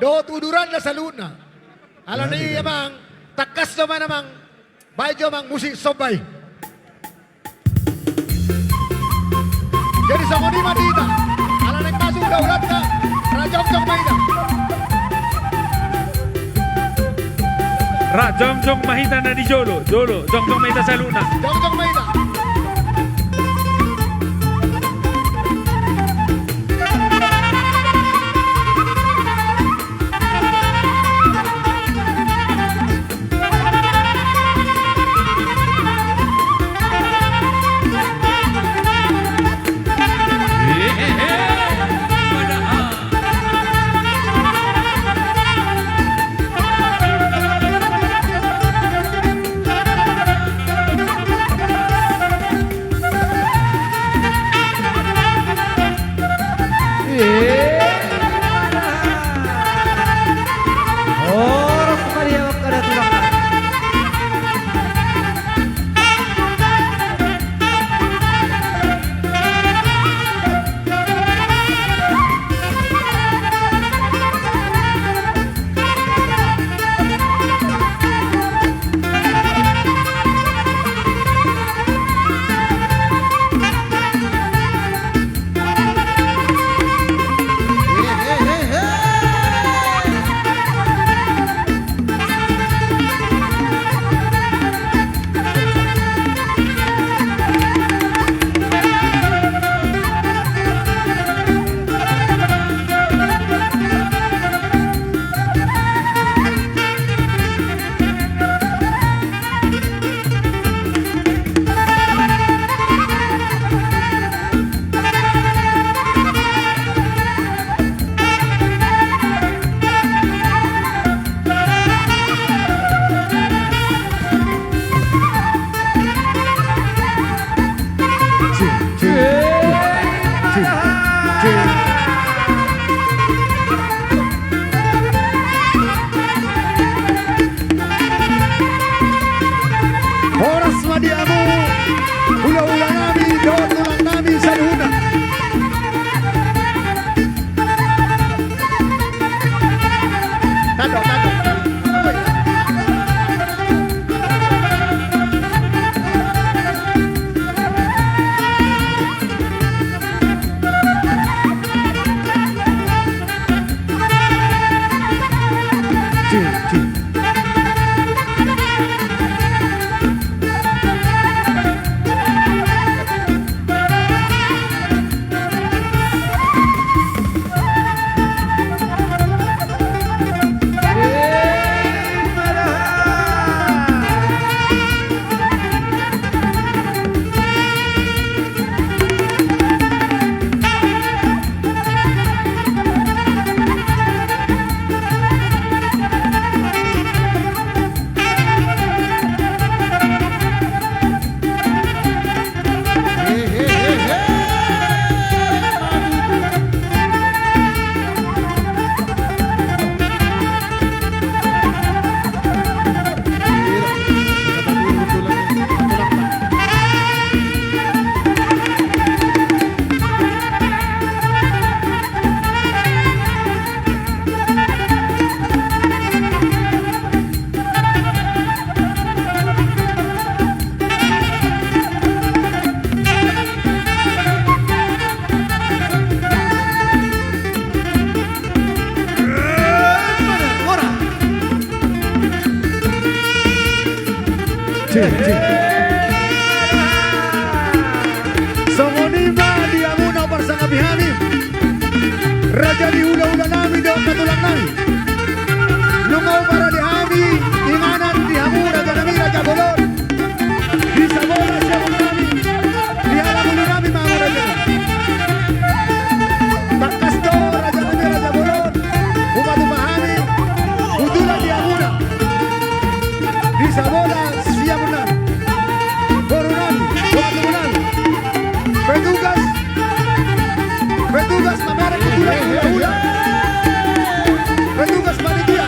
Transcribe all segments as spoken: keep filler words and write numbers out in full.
dohot uduranna saluhutna. Alani i, amang, tangkas do ma, amang. Baen jo, amang, musik somba i. Jadi songon i ma di hita. Ala naeng masuk daulatta, ra jongjong ma hita. Ra jongjong ma hita na di jolo, jolo, jongjong ma hita saluhutna. Jongjong ma hita. Horas ma di hamu hulahula nami dohot tulang nami saluhutna. Tado, tado. Songon i ma di hamuna huparsangapi hami, raja ni hulahula nami dohot na tulang nami. Nunga huparade hami inganan di hamu raja nami, raja bolon. Di Sabola siamun nami, di halak uli nami ma hamu raja nami. Tangkas do raja nami, raja bolon, hupatupa hami, hutulang di hamuna. Di Sabola siamun nami, boru nami, boru nami. Petugas, petugas mamereng hutulang di hamuna. Petugas panitia.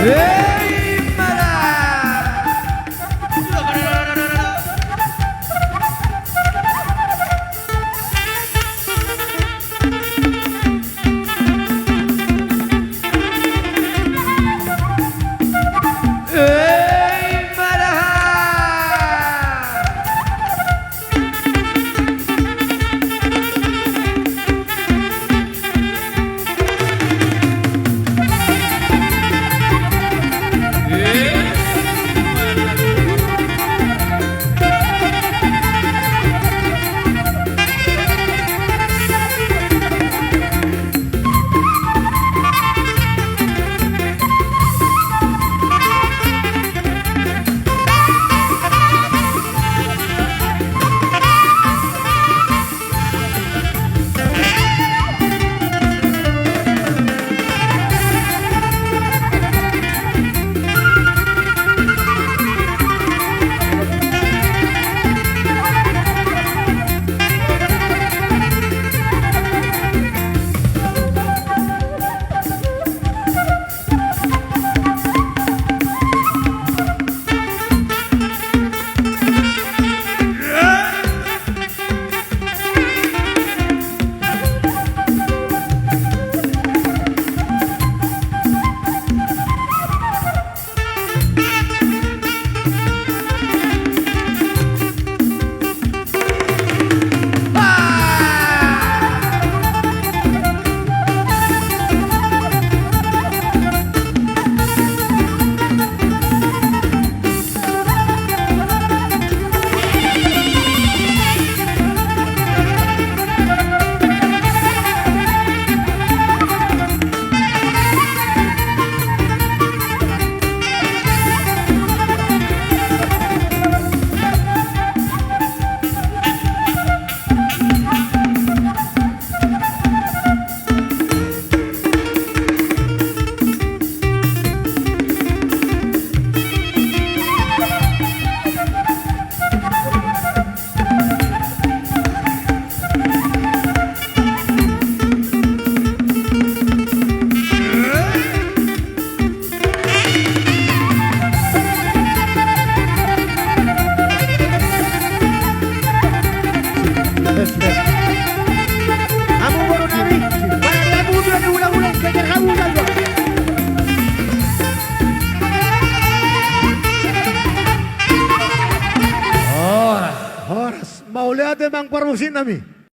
Ei, mara! Ei, mara! Hamu boru nami, pala dia muda ni hula-hula, kejar hamu saja. Horas. Horas. Mauliate amang parmusik nami.